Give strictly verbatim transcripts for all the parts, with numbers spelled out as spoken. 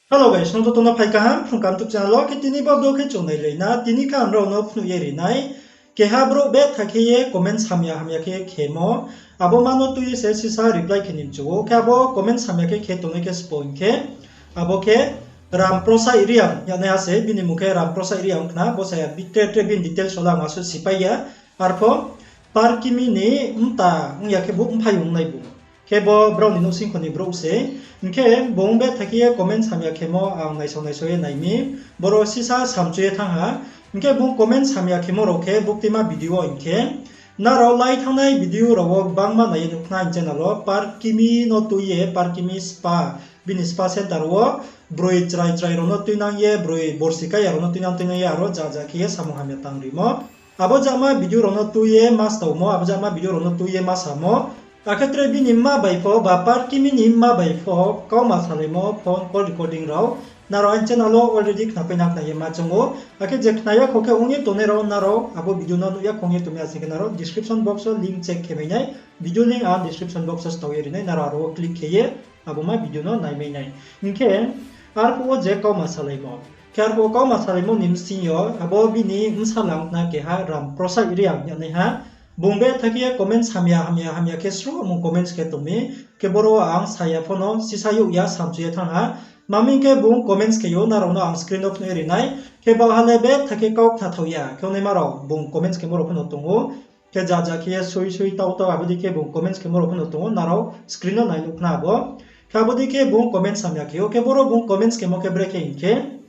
Hello guys, nung joto no phai kaham Phrung Kaham YouTube channel wo. Khe tini bo video khe chung nailai na, tini khe ang nrao no phnuh ye ri nai. Keha brouh betha khe ye comment hamya hamya khe khemo, abo ma no tui ye se sisa reply khe ni mchu ou. Khe abo comment hamya khe khe tongnai khe sbo hing khe, abo khe Ramprosai Reang hing ye nai ha se, bini mmung khe Ramprosai Reang khna, bo se tre tre bini details wo le ang asuh sipai ya. Arpho Parkimi ni mta ong ya khe bo mphai ong nai bo. Khe bo brao ni nouhsingkho ni brouh se. Hing khe bung betha khe ye comment hamya khemo ang naisao naisao ye nai mi. Boro sisa samchu ye thanng ha. Hing khe bung comment hamya khemo rao khe buktima video wo hing khe, nrao lai thanngnai video rao wo gbangma nai ye nuh khna aini channel wo, Parkimi no tui ye, Parkimi spa, bini spa center wo broi chrai chrai rao no tuinang ye, broi borsi kai ya rao no tuinang tuinang ye, aro ja ja khe ye samung hamya tang rimo. Abo jama video rao no tui ye ma staomo, abo jama video rao no tui ye ma samo. Akhe tre bini mma bai pho ba Parkimi ni mma bai pho kauma salaimo phone call recording rao nrao aini channel wo already khnapai na khna ye ma choung ou. Akhe je khna ya kho khe ong ye tongnai rao nrao abo video no nuh ya kho ong ye tong mi, asing khe nrao description box wo link check khe mai nai. Video link ang description box wo stao ye ri nai, nrao aro wo click khe ye abo ma video no nai mai nai. Hing khe arphuh wo je kauma salaimo, khe arphuh wo kauma salaimo ni bsing yo abo bini bsala ong khna keha Ramprosai Reang hing ye nai ha. Bung betha khe ye comment hamya hamya hamya khe sroh mung comments khe tong mi. Khe boro ang sa ya pho no sisa youh ya samchu ye thanng ha. Mami khe bung comments khe ou, nrao no ang screen wo phnuh ye ri nai. Khe baoh ha le betha khe kau khnathaoh ya khe ongnaima rao bung comments khemo rao pho no tong ou. Khe ja ja khe ye sui sui tau tau abo dei khe bung comments khemo rao pho no tong ou, nrao screen wo nai nuh khna abo. Khe abo dei khe bung comments hamya khe ou, khe boro bung comments khemo khe brekhe hing khe,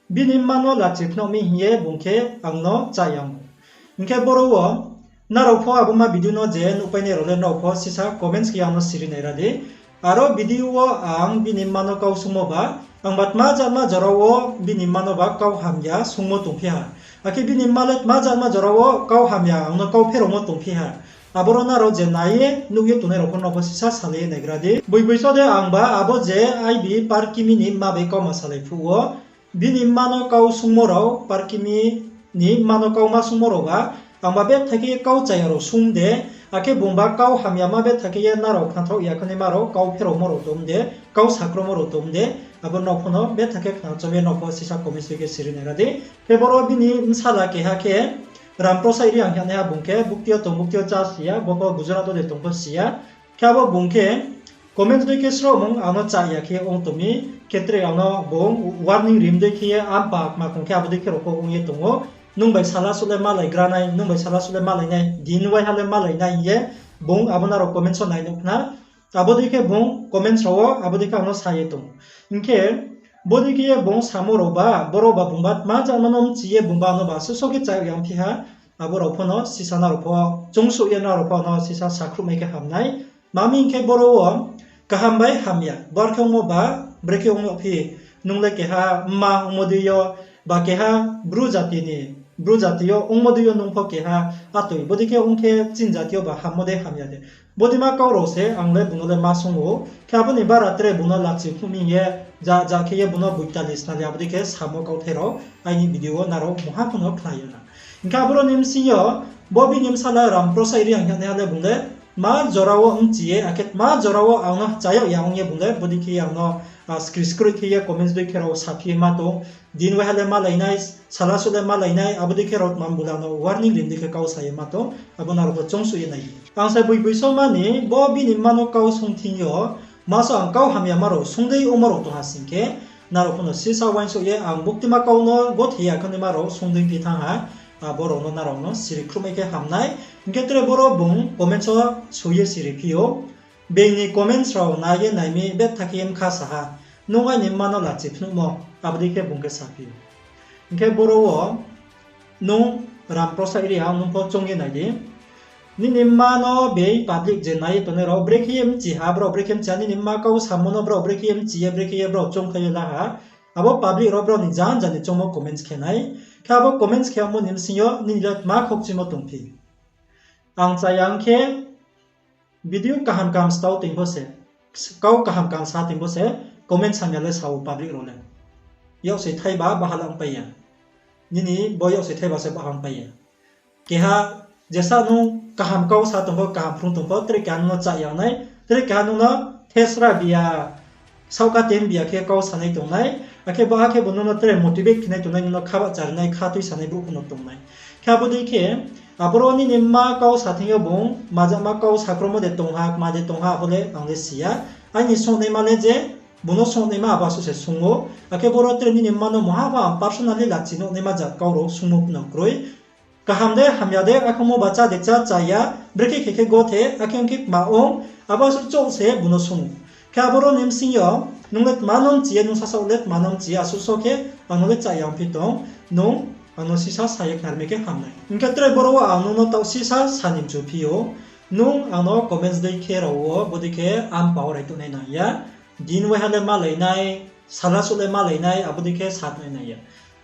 bini mma no lachi phnuh mi hing ye bung khe ang no chá ya ong. Hing khe boro wo nrao pho abo ma video no je nuhpainai rao le nrao pho sisa comments khe ye ang no siri nai ra di. Aro video wo ang bini mma no kau sungmo ba, ang ba tma jatma jora wo bini mma no ba kau hamya sungmo tongphi ha. Akhe bini mma le tma jatma jora wo kau hamya ang no kau pheraomo tongphi ha. Aboro nrao je nai ye nuh ye tongnai rao pho nrao pho sisa salai ye naigra di. Boiboi so de ang ba abo je aibi Parkimi ni mma bai kauma salai phuh wo, bini mma no kau sungmo rao, Parkimi ni mma no kau ma sungmo rao ba, ang ba betha khe ye kau chaya rao sung de, akhe bung ba kau hamya ma betha khe ye nrao khnathaoh ya khe naima rao kau pheraomo rao tong de, kau sakromo rao tong de, abo nrao pho no betha khe khna chom ye nrao pho sisa comments khe siri nai ra di. Khe boro bini bsala keha khe Ramprosai Reang hing ye nai ha, bung khe bukti yo tong, bukti yo chá si ya, bo pho Gujarat wo de tong pho si ya. Khe abo bung khe comments dei khe sroh mung ang no chá ya khe ong tong mi, khe tre ang no bung warning rim dei khe ye ampa kma kong khe abo dei khe rao pho ong ye tong ou. Nung bai sala suh le malai gra nai, nung bai sala suh le malai nai, din waiha le malai nai hing ye bung abo nrao comments wo nai nuh khna. Abo dei khe bung comments rao wo abo dei khe ang no sa ye tong ou. Hing khe bo dei khe ye bung samo rao ba, boro ba bung ba tma jatma no mchi ye bung ba ang no ba suh so khe chá ya ongphi ha, abo rao pho no sisa nrao pho choungsouh ye nrao pho no sisa sakhruhmai khe ham nai. Mami hing khe boro wo kaham bai hamya bar khe ongmo ba, brekhe ong yagphi, nung le keha mma ongmo dei yo, ba keha Bru jati ni, Bru jati yo ongmo dei yo nung pho keha atoi, bo dei khe ong khe chini jati yo ba hammo de hamya de. Bo dei ma kau rao se ang le bung no le ma sung ou, khe abo ni bara tre bung no lachi phnuh mi hing ye, ja ja khe ye bung no boitali snali abo dei khe samo kauthai rao aini video wo nrao mungha pho no khna ya na. Hing khe aboro ni bsing yo, bo bini bsala Ramprosai Reang hing ye nai ha le bung le, tma jora wo mchi ye, akhe tma jora wo ang no chá yag ya ong ye bung le, bo dei khe ye ang no, ah, skri skroih khe ye comments dei khe rao saphi ye ma tong, din waiha le malai nai, sala suh le malai nai, abo dei khe rao tma bula no warning rim dei khe kau sa ye ma tong, abo nrao pho choungsouh ye nai di. Ang se boiboi so ma ni, bo bini mma no kau sung thing yo, ma so ang kau hamya ma rao sung dei ongmo rao tong ha sing khe, nrao pho no sisa uaingsouh ye ang buktima kau no gothe ya khe naima rao sung dei phi thanng ha, abo rao no nrao no siri khruhmai khe ham nai. Hing khe tre boro bung comments wo soi ye siri phi ou. Being ni comments rao nai ye nai mi betha khe ye bkha sa ha, nung aini mma no lachi phnuhmo, abo dei khe bung khe saphi ou. Hing khe boro wo nung Ramprosai Reang nung pho choung ye nai di. Nini mma no bei public je nai ye tongnai rao brekhe ye mchi ha, brao brekhe mchi ha, nini mma kau samo no brao brekhe ye mchi ye, brekhe ye brao choungkhlai ye la ha. Abo public rao brao ni jan jan ni choungmo comments khe nai. Khe abo comments khe yagmo ni bsing yo nini le tma khoukchimo tongphi? Ang chá ya ong khe video kaham kaham stao toing pho se, kau kaham kaham sa toing pho se, comment hamya le sa ou public rao le. Yaksoi thaiba baha le ongpai ya. Nini bo yaksoi thaiba se baha ongpai ya. Keha jesa nung kaham kau sa tong pho, kaham phrung tong pho, tre keha nung no chá ya nai, tre keha nung no thesra biya, Saohka te mbi ya khe kau sanai tongnai, akhe bo akhe bo nono tre motivate khenai tongnai, nono khabah charinai, kha tuisanai brouh pho no tongnai. Khe abo dei khe, aboro nini mma kau sa thing yo bung majama kau sakromo de tong ha, kma de tong ha, abo le ang le si ya. Aini songnaima le je, bung no songnaima abo asuh se sung ou. Akhe boro tre nini mma no mungha pho ang personally lachi nuh naima jat kau rao sungmo no kroi. Kaham de, hamya de, akhe mo ba chá de chá, chá ya, brekhe khe khe gothe, akhe ong khe kma ong, abo asuh chouh se bung no sung ou. Khe aboro ni bsing yo, nung le tma no mchi ye, nung sasaoh le tma no mchi ye, asuh so khe, ang no le chá ya ongphi tong, nung ang no sisa sa ye khnarmai khe ham nai. Hing khe tre boro wo ang nung no taoh sisa sa ni mchu phi ou, nung ang no comments dei khe rao wo, bodei khe ang pao rai tongnai nang ya. Din waiha le malai nai, sala suh le malai nai, abo dei khe sa tongnai nang ya.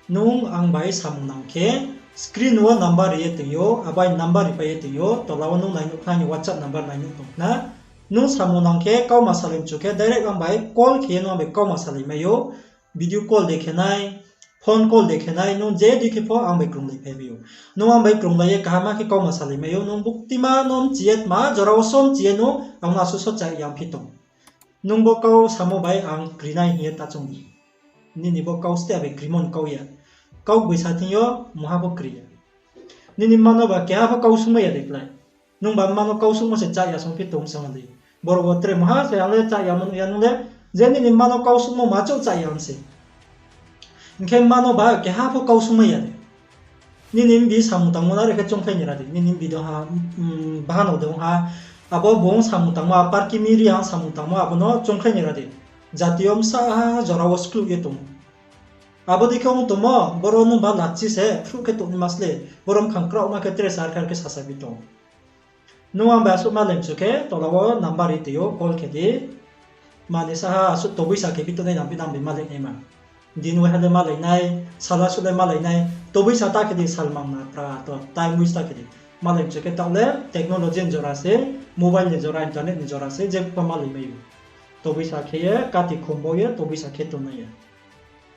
Nung ang bai samung nang khe, screen wo number ri ye tong ou, abo aini number ripai ye tong ou, tola wo nung nai nuh khna, aini WhatsApp number nai nuh tong khna. Nung samung nang khe, kauma salai mchu khe, direct ang bai call khe ye nung ang bai kauma salai mai ou, video call de khe nai, phone call de khe nai, nung je dei khe pho ang bai krunglai phai mai ou. Nung ang bai krunglai ye kaham khe kauma salai mai ou, nung buktima no mchi ye tma, jora wo so mchi ye nung ang no asuh so chá ya ongphi tong. Nung bo kau samo bai ang kri nai hing ye ta choung di. Nini bo kau steh bai krimo ni kau ya. Kau gboisa thing yo mungha pho kri ya. Nini mma no ba keha pho kau sungmai ya de klái. Nung ba mma no kau sungmo se chá ya song phi tong se ong di. Boro wo tre mungha se ang le chá ya mo nuh ya nung le. Je nini mma no kau sungmo ma chouh chá ya ong se. Hing khe mma no ba keha pho kau sungmai ya de. Nini mbi samung tangmo no are khe choungkhlai ni ra di. Nini mbi dong ha, mm, bahanao dong ha. Abo bung samung tangmo, a Parkimi Reang samung tangmo, abo no choungkhlai ni ra di. Jati yo bsa ha jora wo skluh ye tong ou. Abo dei khe ong tongmo, boro nung ba lachi se, phruh khe tongnaima sle, boro mkhang kraohma khe tre sa khe are khe sasa bi tong ou. Nung ang bai asuh malai mchu khe, tola wo number ri tong ou, call khe di. Mani saha asuh toboisa khe bi tongnai nang bi nang bai malai naima. Din waiha le malai nai, sala suh le malai nai, toboisa ta khe di sal mang na pra to, time waste ta khe di. Malai mchu khe taoh le technology ni jora se, mobile ni jora, internet ni jora se, jepho malai mai ou. Toboisa khe ye, kati khum bo ye, toboisa khe tongnai ya.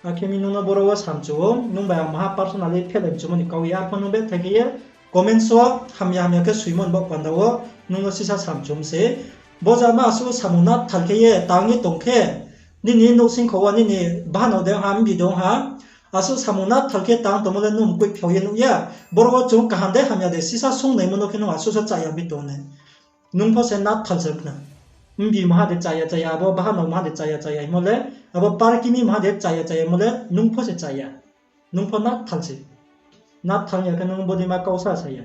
Akhe mi nung no boro wo samchu ou, nung bai ang maha personally phelai mchumo ni kau ya, arpho nung bethai khe ye, comments wo hamya hamya khe soimo ni baoh panda wo, nung no sisa samchum se. Bo jama asuh samung nathal khe ye, tang ye tong khe, nini nouhsingkho wo, nini bahanao dong ha, mbi dong ha, asuh samung nathal khe tang tongmo le nung mkoih phiao ye nuh ya. Boro wo chung kaham de hamya de sisa sungnaimo no khe nung asuh so chá ya bi tong nai. Nung pho se nathal se khna. Mbi maha de chá ya chá ya, abo bahanao maha de chá ya chá ya hingmo le, abo Parkimi maha de chá ya chá ya mo le, nung pho se chá ya. Nung pho nathal se. Nathal ya khe nung bodeima kau sa sa ya.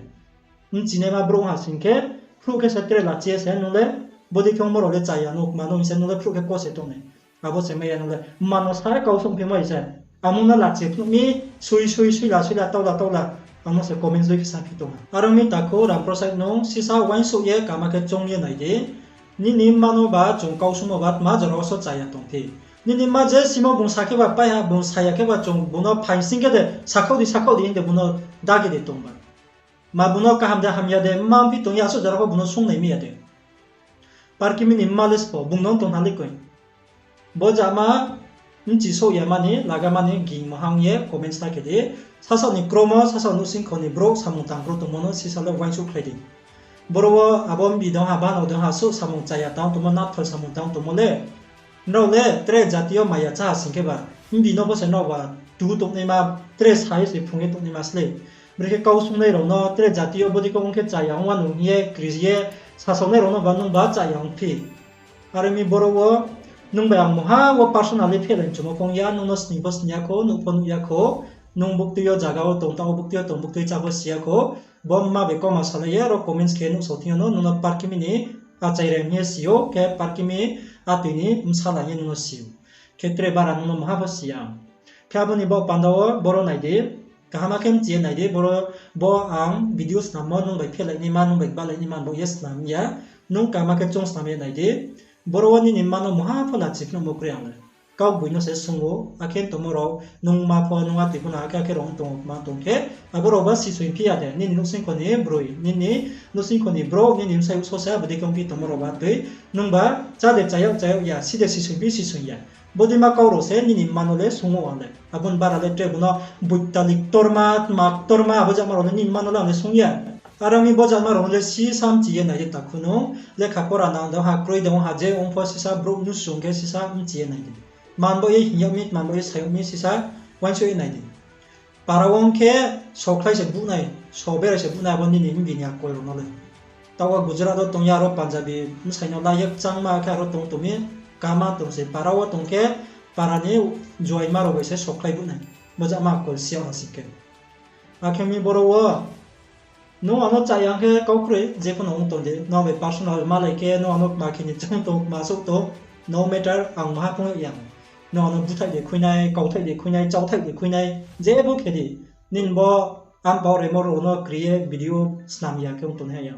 Mchinaima brouh ha sing khe, phruh khe se tre lachi ye se nung le, bodei khe ongmo rao le chá ya, nung kma nung se nung le phruh khe ko se tongnai. Abo se mai ya nung le, mma no sa kau sungphimai se. Amo no lachi phnuh mi, sui sui sui la sui la tau la tau la, ang no se comments dei khe saphi tong ha. Aro mi takhu Ramprasad nung sisa uaingsouh ye kama khe choung ye nai di. Nini mma no ba chung kau sungmo ba tma jora wo so chá ya tong phi. Nini mma je simo bung sa khe ba pai ha, bung sa ya khe ba chung bung no phaing sing khe de, sakhaoh di, sakhaoh di hing de bung no dagi de tong ba. Ma bung no kaham de hamya de, mma mphi tong ye asuh jora pho bung no sungnai mi ya de. Parkimi ni mma le sbo, bung no tong ha le koi. Bo jama, mchi souh ya mani, laga mani, ging mohang ye, comments ta khe di. Sasaoh ni kromo, sasaoh nouhsingkho ni brouh, samung tang brouh tongmo no, sisa le uaingsouh khlai di. Boro wo, abo mbi dong ha, bahanao dong ha, suh samung chá ya tang tongmo, nathal samung tang tongmo le. Nrao le, tre jati yo maya chá ha sing khe ba, mbi no pho se nrao ba, tu tongnaima, tre sa ye se phrung ye tongnaima sle. Brekhe kau sungnai rao no, tre jati yo bodei khe ong khe chá ya ong wa nung hing ye, kri ye, sasaonai rao no ba nung ba chá ya ong phi. Are mi boro wo, nung bai ang mungha wo personally phelai mchumo phung ya, nung no sning pho sning ya kho, nuh pho nuh ya kho, nung buktui yo zaga wo tong, tao buktui yo tong, buktui chá pho si ya kho, bo mma bai kauma salai ye, aro comments khe nuhsao thing yo no, nung no Parkimi ni achai rem hing ye si ou, khe Parkimi atoi ni bsala hing ye nung no si ou. Khe tre bara nung no mungha pho si ya. Khe abo ni baoh panda wo boro nai di, kaham khe mchi ye nai di, boro bo ang video snammo nung bai phelai naima, nung bai balai naima bo ye snam ya, nung kaham khe choung snam ye nai di, boro wo nini mma no mungha pho lachi phnuhmo kroi ang le. Kaugboino se sung ou, akhe tongmo rao, nung ma pho, nung atoi pho no, akhe, akhe rao tong ou, ma tong khe, abo rao ba sisoi phi ya de, nini nouhsingkho ni broi, nini nouhsingkho ni brouh, nini bsai uso se, abo dei khe ong phi tongmo rao ba tui, nung ba, chá de chá yag, chá yag ya, si de sisoi phi, sisoi ya. Bodeima kau rao se, nini mma no le sung ou ang le. Abo ni bara le tre bung no, boitali ktorma, tma ktorma, abo jama rao le nini mma no le ang le sung ya. Are ong mi bo jama rao no le sisa mchi ye nai di takhu nung, lekha pora nang dong ha, kroi dong ha, je ong pho sisa brouh nusung khe sisa mchi ye nai di. Tma bo ye hing yag mi, tma bo ye sa yag mi sisa uaingsouh ye nai di. Para wo ong khe sokhlai se buh nai, soberai se buh nai abo nini bini akol rao no le. Taoh wo Gujarat wo tong ye aro Punjabi bsai no la ye kchangma khe aro tong tong mi, kama tong se para wo tong khe para ni juaima rao bai se sokhlai buh nai. Bo jama akol si yag ha sing khe. Akhe mi boro wo, nung ano chaya khe kau kroi, je pho no ong tong di, nung bai personal malai khe, nung ano kma khe ni chung tong, kma souh tong, no matter, ang maha phung ya. Nung ano búthaih de khui nai, kauthaih de khui nai, chauthaih de khui nai, je bo khe di, nini bo ampao remo rao no kri ye video snam ya khe ong tongnai ya.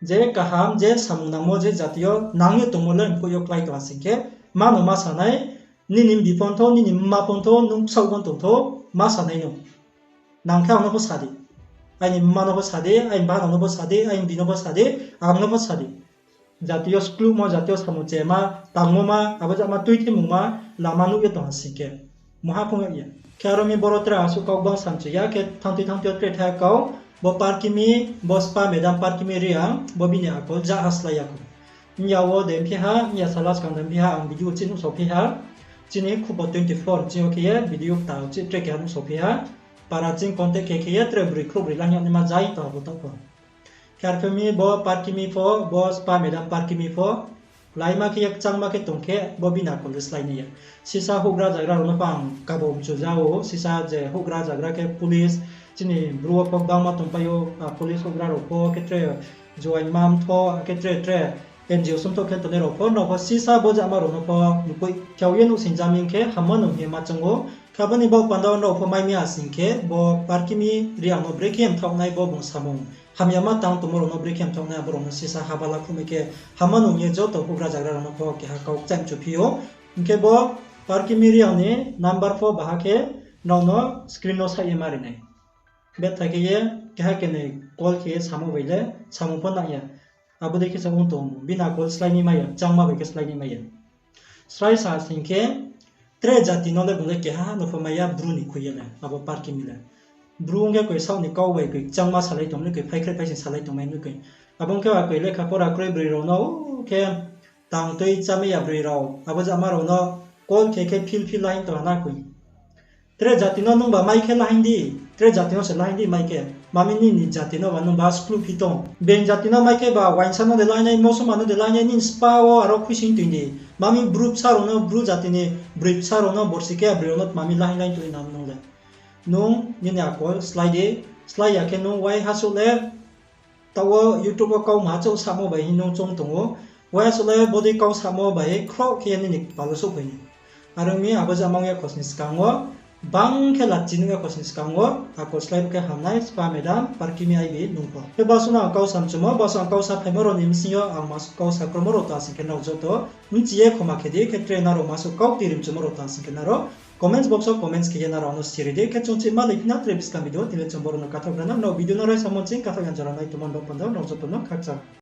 Je kaham, je samung nangmo, je jati yo nang ye tongmo le mkoih yo klái tong ha sing khe, ma no ma sa nai, nini mbi pho ong thou, nini mma pho ong thou, nung bsaoh pho ong tong thou, ma sa nai no. Nang khe ang no pho sa di. Aini mma no pho sa di, aini bahanao no pho sa di, aini bi no pho sa di, ang no pho sa di. Jati yo skluhmo, jati yo samung chema, tangmo ma, abo jama tuithimungma, lama nuh ye tong ha sing khe. Maha phung ya. Khe aro mi boro tre asuh kau gbang samchu ya, khe thanngtui thanngtui yo tre tha kau, bo Parkimi, bo spa madam Parkimi Reang, bo bini akol ja ha slái ya kho. Mya wo de mphi ha, mya sala skang de mphi ha, ang video chih nuhsao phi ha. Chini Khupo twenty four ching yo khe ye video kta uchih tre keha nuhsao phi ha. Para ching contact khe khe ye tre broi khrouh broi la hing yag naima jai tong ha bo taoh pho. Khe arphuh mi bo Parkimi pho, bo spa madam Parkimi pho, laima khe ye kchangma khe tong khe bo bini akol le slái nai ya. Sisa houhgra zagra rao no pho ang kabo mchu ja ou, sisa je houhgra zagra khe police, chini Bru wo pho gbangma tongpai ou, police houhgra rao pho, khe tre juaima mtho, khe tre tre N G O sumtho khe tongnai rao pho, nrao pho sisa bo jama rao no pho mkoih khau ye nuhsing ja mi khe hamma nung hing ye ma choung ou. Khe abo ni baoh panda wo nrao pho mai mi ya sing khe, bo Parkimi Reang no brekhe mthaoh nai bo bung samung hamyama tang tongmo rao no brekhe mthaoh nai, abo rao no sisa haba la khruhmai khe hamma nung ye joto houhgra zagra rao no pho keha kau kchaih mchu phi ou. Hing khe bo Parkimi Reang ni number pho baha khe nrao no screen no saih ye ma ri nai. Bethai khe ye keha kenoi call khe ye samo bai le samung pho nang ya. Abo dei khe se ong tong, bini akol slái ni mai ya, kchangma bai khe slái ni mai ya. Srai sa sing khe, tre jati no le bung le keha no pho mai ya, Bru ni khui ye le, abo Parkimi le. Bru ong khe koi saoh ni kau bai koi kchangma salai tong mi koi, phaikhreh phaising salai tongmai mi koi. Abo ong khe a koi lekha pora kroi broi rao no, khe tang tui chámai ya broi rao, abo jama rao no call khe khe phil phil la hing tong ha na koi. Tre jati no nungba mai khe la hing di, tre jati no se la hing di mai khe. Mami nini jati no ba nungba skluh phi tong. Being jati no mai khe ba uaingsa no de la hing nai, mosoma no de la hing nai, nini spa wo aro khuising tui di. Mami Bru bsa rao no, Bru jati ni broi bsa rao no borsi khe broi rao no tma mi la hing lai tui nang nung le. Nung nini akol slái di, slái ya khe nung uaihasuh le taoh wo YouTube wo kau ma chouh samo bai hing nung choung tong ou. Uaihasuh le bodei kau samo bai khroh khe nini kpal wo souhphai nai. Are ong mi abo jama ong ya khosni skang wo, bang khe lachi nuh ya khosni skang wo, akol slái bo khe hamnai spa madam Parkimi I B nung pho. Khe basuh no ang kau samchumo, basuh ang kau saphaimo rao ni bsing yo ang masuh kau sakromo rao ta sing khe nrao joto bchi ye khoma khe di, khe tre nrao masuh kau ti rimchumo rao ta sing khe nrao comments box wo comments khe ye nrao no siri di, khe chung chih malai phi na tre buskang video, tini le chung boro no kathaoh gra na, nrao video no raisa mo ching kathaoh ya jora nai tongmo ni baoh panda wo nrao joto no khakchang.